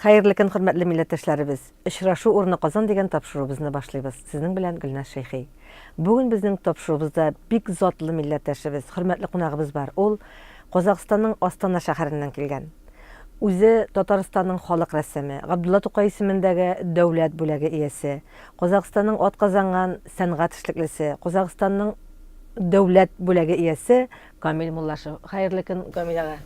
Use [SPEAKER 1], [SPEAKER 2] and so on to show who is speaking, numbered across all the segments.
[SPEAKER 1] Хәерле көн, хөрмәтле милләттәшләребез! Очрашу урыны Казан дигән тапшыруыбызны башлыйбыз. Сезнең белән Гөлназ Шәйхи. Бүген безнең тапшыруыбызда бик затлы милләттәшебез, хөрмәтле кунагыбыз бар. Ул Казахстанның Астана шәһәреннән килгән. Үзе Татарстанның халык рәссамы, Габдулла Тукай исемендәге дәүләт бүләге иясе, Казахстанның атказанган сәнгать эшлеклесе, Казахстанның дәүләт бүләге иясе Камил Муллашев. Хәерле көн, Камил ага.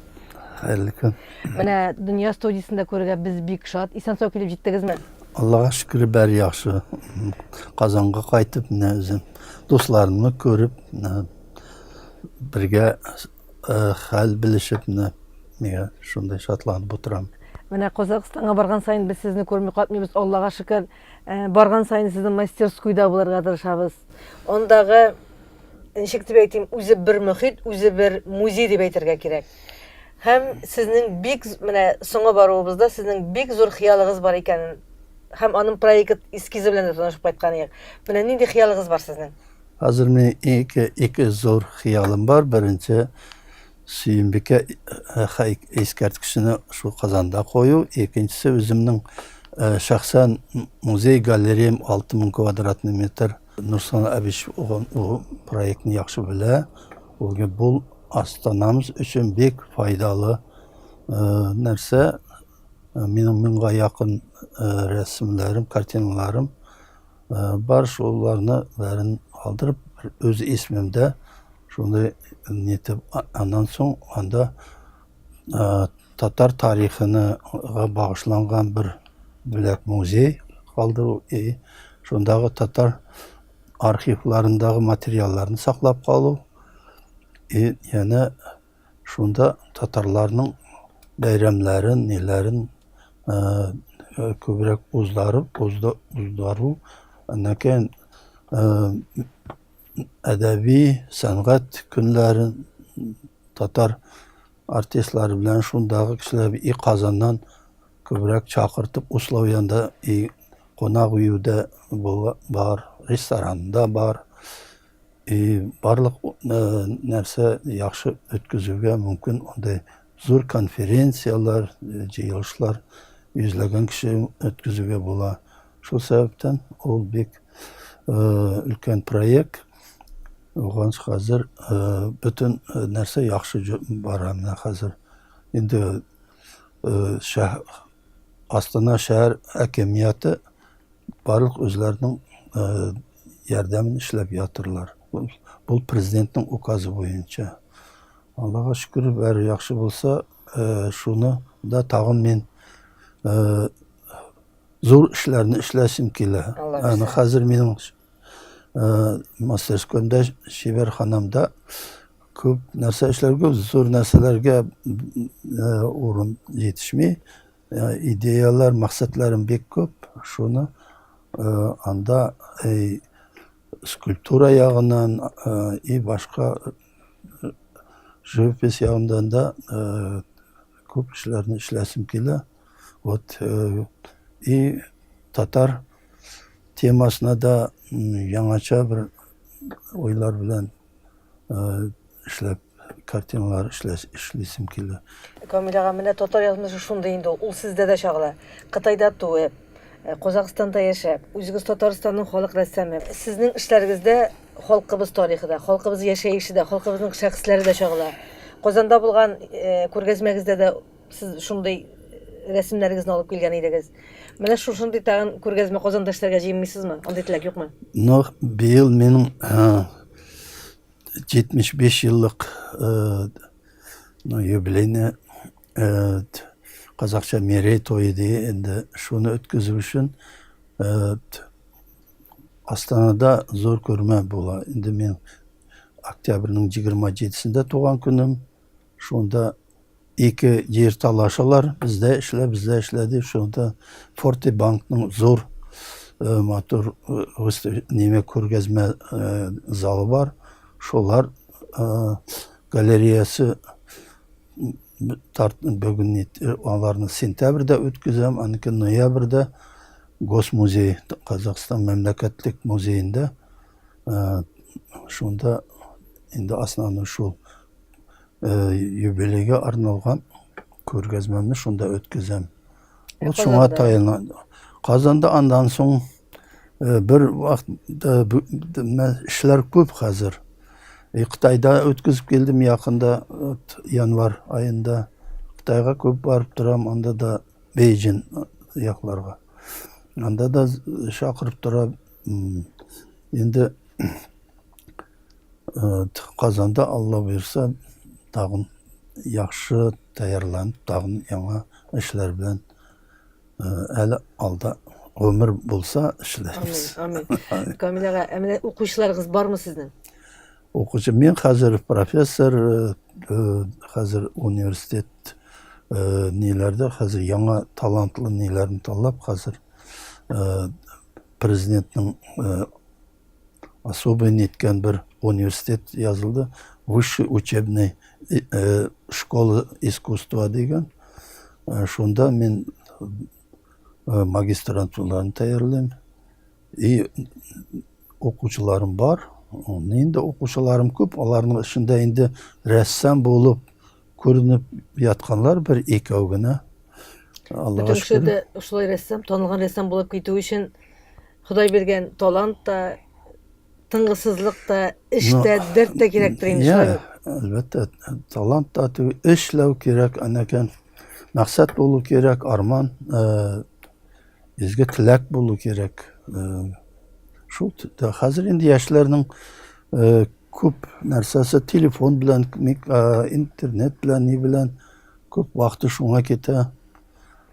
[SPEAKER 2] Хәерле көн.
[SPEAKER 1] Менә Дөнья студиясендә күрергә без бик шат. Исән-сау килеп җиттегезме?
[SPEAKER 2] Аллага шөкер, бәр яхшы. Казанга кайтып, менә үзем дусларымны күреп, бергә хәл белешеп, менә миңа шундай шатланып утырам.
[SPEAKER 1] Менә Казахстанга барган саен без сезне күрми катмыйбыз, Аллага шөкер. Барган саен сезнең мастерскойда булырга тырышабыз. Андагы, ничек дип әйтим, үзе бер мөхит, үзе бер музей дип әйтергә кирәк. Һәм сезнең бик, менә соңгы баруыбызда сезнең бик зур хыялыгыз бар икәнен һәм аның проект эскизы белән дә танышып кайткан идек. Менә нинди хыялыгыз бар сезнең?
[SPEAKER 2] Хәзер минем ике зур хыялым бар. Беренче Сөембикә искәрткечне шул Казанда кую. Икенчесе үземнең шәхсән музей галереям 6000 квадратный метр. Нурсултан Абишев ул проектны яхшы белә. Ул бу Астанамыз өчен бик файдалы нәрсә. Минем меңгә якын рәсемнәрем, картиналарым бар, шуларны бәрен алдырып, үз исемемдә шундый нитеп, аннан соң анда татар тарихына багышланган бер бүләк музей калдыру и шундагы татар архивларындагы материалларны саклап калу и янә шунда татарларның бәйрәмнәрен, ниләрен күбрәк уздырып, уздыру, аннан кейін әдәби сәнгать көннәрен татар артистлары белән шундагы кешеләр и Казаннан күбрәк чакыртып условиянда и кунак өйдә бар, ресторанда бар. И барлык нәрсә яхшы өткізугә мөмкин. Андай зур конференцияләр, җыелышлар йөзләгән кеше өткізугә була. Шул сәбәптән ул бик өлкән проект. Оған хәзер бөтен нәрсә яхшы бара менә хәзер. Инде Астана шәһәр хакимияте барлык үзләренең ярдәмен эшләп ятырлар. Бу президентның указы буенча. Аллага шөкер, бәре яхшы булса, шуны да тагын мин зур эшләрне эшләсем килә. Аны хәзер минем мастерскойда, чибәрханамда күп нәрсә эшләргә, зур нәрсәләргә урын җитешми. Идеялар, максатларым бик күп. Шуны анда скульптура ягыннан и башка живопись ягыннан да күп эшләрне эшләсем килә. Вот и татар темасына да яңача бер уйлар белән эшләп картиналар эшлисем килә.
[SPEAKER 1] Камил ага, менә татар язмышы шундый инде ул, ул сездә дә чагыла. Кытайда туып, Казахстанда яшәп, үзегез Татарстанның халык рәссамы. Сезнең эшләрегездә халкыбыз тарихы да, халкыбыз яшәеше дә, халкыбызның шәхесләре дә чагыла. Казанда булган күргәзмәгездә дә сез шундый рәсемнәрегезне алып килгән идегез. Менә шушындый тагын күргәзмә Казанда эшләргә җыенмыйсызмы? Андый теләк юкмы?
[SPEAKER 2] Ну, быел минем 75 еллык ну, юбилейный казакча мерейтойы ди инде шуны өткізу өчен Астанада зур күрмә була. Инде мин октябрьнең 27-сендә туган көнем. Шунда ике җир талашалар, бездә эшлә, бездә эшлә дип, шунда Форте банкның зур матур неме күргәзмә залы бар. Шулар галереясы бүген аларны сентябрьдә үткізәм, аныкы ноябрьдә Госмузей, Казахстан мемлекетлек музеенда шунда инде основной шул юбилейга арналган күргәзмәмне шунда өткізәм. Ул шуңа таяна. Казанда андан соң бер вакытта эшләр күп хәзер. Кытайда үткізіп келдім якында, январь айында. Кытайга күп барып торам, анда да Бейҗин якларга. Анда да чакырып тора. Инде Казанда Алла боерса, тагын яхшы тәярланып, тагын яңа эшләр белән әле алда гомер булса эшләрбез.
[SPEAKER 1] Амин, амин. Камил ага, ә менә укучыларыгыз бармы сезнең?
[SPEAKER 2] Укучы мин хәзер профессор, хәзер университет ниләрдә хәзер яңа талантлы ниләрне таллап хәзер президентның особый ниткән бер университет язылды, высший учебный школа искусства дигән. Шунда мин магистрантураны тәярлыйм. И укучыларым бар. Инде укучыларым күп, аларның эчендә инде рәссам булып күренеп ятканлар бер икәү генә.
[SPEAKER 1] Аллага шөкер. Бөтен кеше дә шулай рәссам, танылган рәссам булып китү өчен Ходай биргән талант та, тынгысызлык та, эш тә, дәрт тә кирәктер инде, шулай бит?
[SPEAKER 2] Әлбәттә, талант та түгел, эшләү кирәк, әнәкән максат булу кирәк, арман, изге теләк булу кирәк. Шул хәзер инде яшьләрнең күп нәрсәсе телефон белән, интернет белән, ни белән күп вакыты шуңа китә.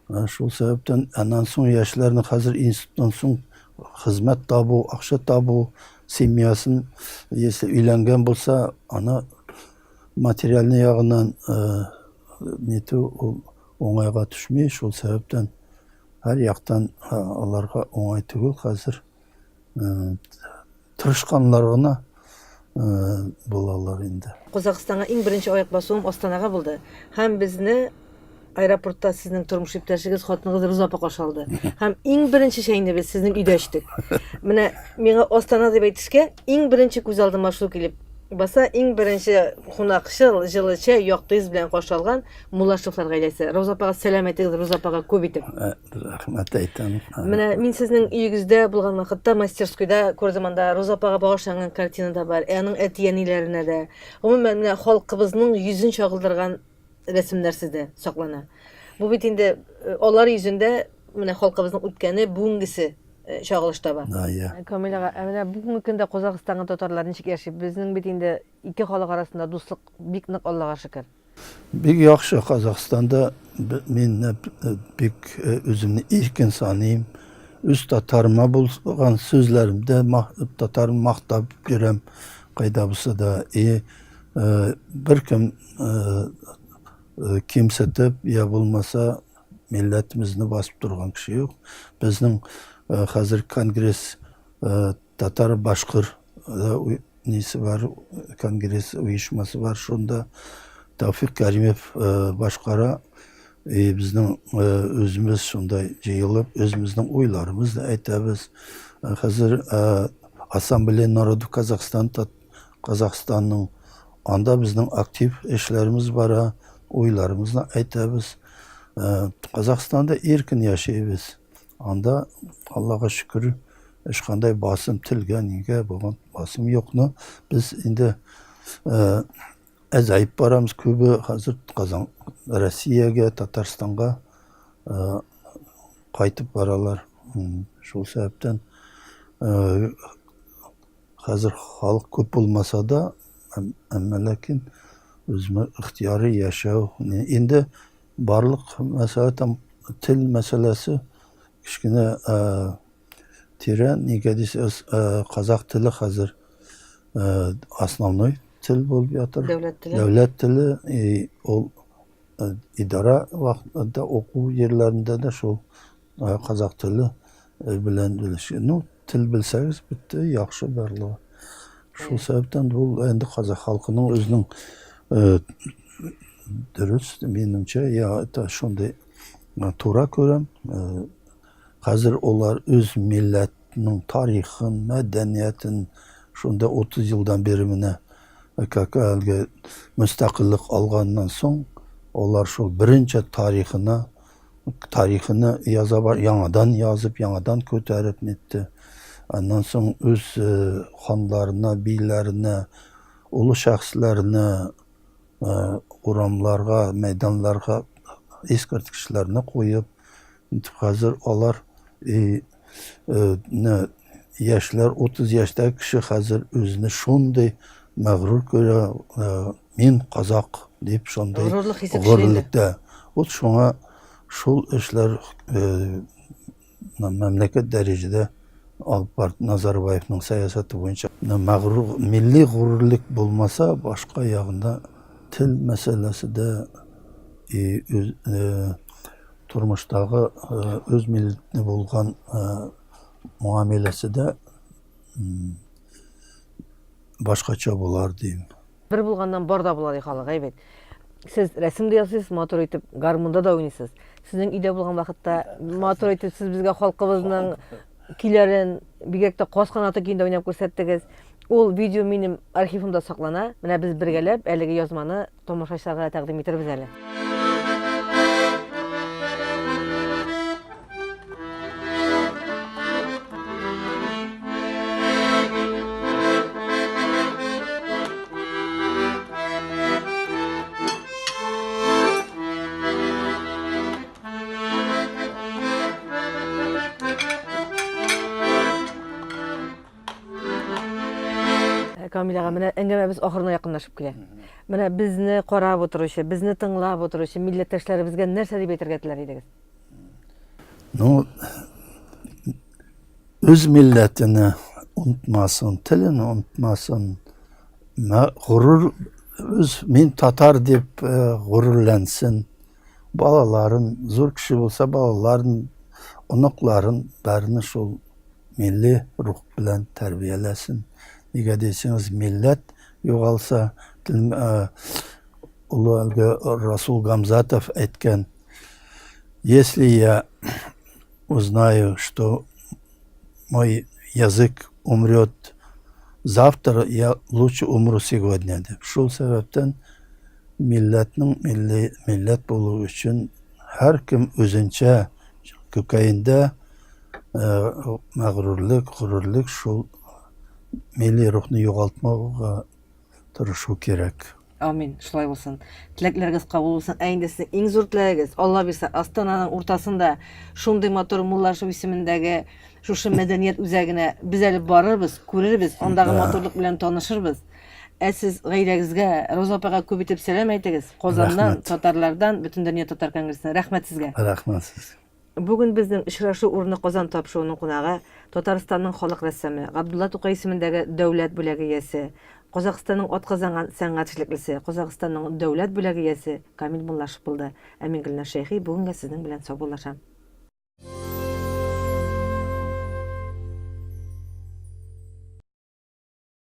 [SPEAKER 2] Шул сәбәптән аннан соң яшьләрнең хәзер институттан соң хезмәт табу, акча табу, семьясын, если өйләнгән булса, аны материальный ягыннан нитү ул уңайга төшми. Шул сәбәптән һәр яктан аларга уңай түгел хәзер. Тырышканнар гына булалар инде.
[SPEAKER 1] Казахстанга иң беренче аяк басуым Астанага булды. Һәм безне аэропортта сезнең тормыш иптәшегез, хатыныгыз Роза апа каршы алды. Һәм иң беренче чәйне без сезнең өйдә эчтек. Менә миңа Астана дип әйтешкә, иң беренче күз алдыма шул килеп баса, иң беренче кунакчыл, җылы чәй, якты йөз белән каршы алган Муллашевлар гаиләсе. Роза апага сәлам әйтегез, Роза апага күп итеп.
[SPEAKER 2] Рәхмәт әйтәм.
[SPEAKER 1] Менә мин сезнең өегездә булган вакытта мастерскойда күрдем анда Роза апага багышланган картина да бар, ә аның әти-әниләренә дә. Гомумән, менә халкыбызның йөзен чагылдырган рәсемнәр сездә саклана. Бу бит инде э, алар йөзендә менә халкыбызның үткәне, бүгенгесе э, чагылыш таба.
[SPEAKER 2] Да, я.
[SPEAKER 1] Камил ага, ә менә бүгенге көндә Казахстанга татарлар ничек яши? Безнең бит инде ике халык арасында дуслык бик нык, Аллага шөкер.
[SPEAKER 2] Бик яхшы Казахстанда мин бик үземне иркен саныйм. Үз татарыма булган сүзләремдә татарын мактап йөрәм кайда булса да. И беркем кимсетеп я булмаса милләтебезне басып торган кеше юк. Безнең хәзер конгресс татар башкыр нисе бар, конгресс оешмасы бар, шунда Тәүфик Кәримов башкара. И безнең үзебез шунда җыелып, үзебезнең уйларыбызны әйтәбез. Хәзер Ассамблея народов Казахстан, Казахстанның анда безнең актив эшләребез бара, уйларыбызны әйтәбез. Казахстанда иркен яшәйбез. Анда, Аллага шөкер, һичкандай басым телгә, нигә булган басым юкны. Без инде әзәеп барабыз күбе хәзер Казан, Россиягә, Татарстанга кайтып баралар. Шул сәбәптән хәзер халык күп булмаса да, әмма ләкин үзме ихтыярый яшәү. Инде барлык мәсьәлә там тел мәсьәләсе кечкенә тирән, нигә дисәгез, казах теле хәзер основной тел булып ятыр.
[SPEAKER 1] Дәүләт теле.
[SPEAKER 2] Дәүләт теле, и ул идара вакытында уку җирләрендә дә шул казах теле белән белеш. Ну, тел белсәгез, бетте, яхшы барлыгы. Шул сәбәптән ул инде казах халкының үзенең дөрес, минемчә, я это шундый тура күрәм. Хәзер алар үз милләтнең тарихын, мәдәниятен шунда 30 елдан бире менә как әлге мөстәкыйльлек алганнан соң, алар шул беренче тарихына Тарихыны яза бар, яңадан язып, яңадан күтәреп нитте. Аннан соң үз э, ханларына, биләренә, олы шәхесләренә э, урамларга, мәйданнарга искәрткечләрне куеп, хәзер алар э, яшьләр, 30 яшьтәге кеше хәзер үзене шундый мәгърур күрә, мин казак дип шундый
[SPEAKER 1] горурлык хисе горурлыкта.
[SPEAKER 2] Вот шуңа шул эшләр мәмләкәт дәрәҗәдә алып барды Назарбаевның сәясәте буенча. Мәгърур милли горурлык булмаса, башка ягында тел мәсьәләсе дә тормыштагы үз милләтенә булган муамиләсе дә башкача булар дим.
[SPEAKER 1] Бер булганнан бар да була ди халык, әйбәт. Сез рәсем дә ясыйсыз, матур итеп гармунда да уйныйсыз. Сезнең өйдә булган вакытта матур итеп сез безгә халкыбызның көйләрен, бигрәк тә Каз канаты көен дә уйнап күрсәттегез. Ул видео минем архивымда саклана. Менә без бергәләп әлеге язманы тамашачыларга тәкъдим итербез әле. Камил ага, менә әңгәмәбез ахырына якынлашып килә. Менә безне карап утыручы, безне тыңлап утыручы милләттәшләребезгә нәрсә дип әйтергә теләр идегез?
[SPEAKER 2] Ну, үз милләтене онытмасын, телен онытмасын. Горур үз мин татар дип э, горурлансын. Балаларын, зур кеше булса балаларын, оныкларын бәрне шул милли рух белән тәрбияләсен. Нигә дисеңез, милләт югалса, олы әлге Расул Гамзатов әйткән, если я узнаю, что мой язык умрет завтра, я лучше умру сегодня дип. Шул сәбәптән милләтнең милли милләт булу өчен һәркем үзенчә күкәендә мәгърурлык, горурлык шул милли рухны югалтмауга тырышу кирәк.
[SPEAKER 1] Амин, шулай булсын. Теләкләрегез кабул булсын. Ә инде сезнең иң зур теләгегез, Алла бирсә, Астананың уртасында шундый матур Муллашев исемендәге шушы мәдәният үзәгенә без әле барырбыз, күрербез, андагы матурлык белән танышырбыз. Ә сез гаиләгезгә, Роза апага күп итеп сәлам әйтегез. Казаннан, татарлардан, Бөтендөнья татар конгрессына. Рәхмәт сезгә.
[SPEAKER 2] Рәхмәт сезгә.
[SPEAKER 1] Бүген безнең Очрашу урыны Казан тапшыруының кунагы, Татарстанның халык рәссамы, Габдулла Тукай исемендәге Дәүләт бүләге иясе, Казахстанның атказанган сәнгать эшлеклесе, Казахстанның Дәүләт бүләге иясе Камил Муллашев булды. Ә мин Гөлназ Шәйхи бүгенгә сезнең белән саубуллашам.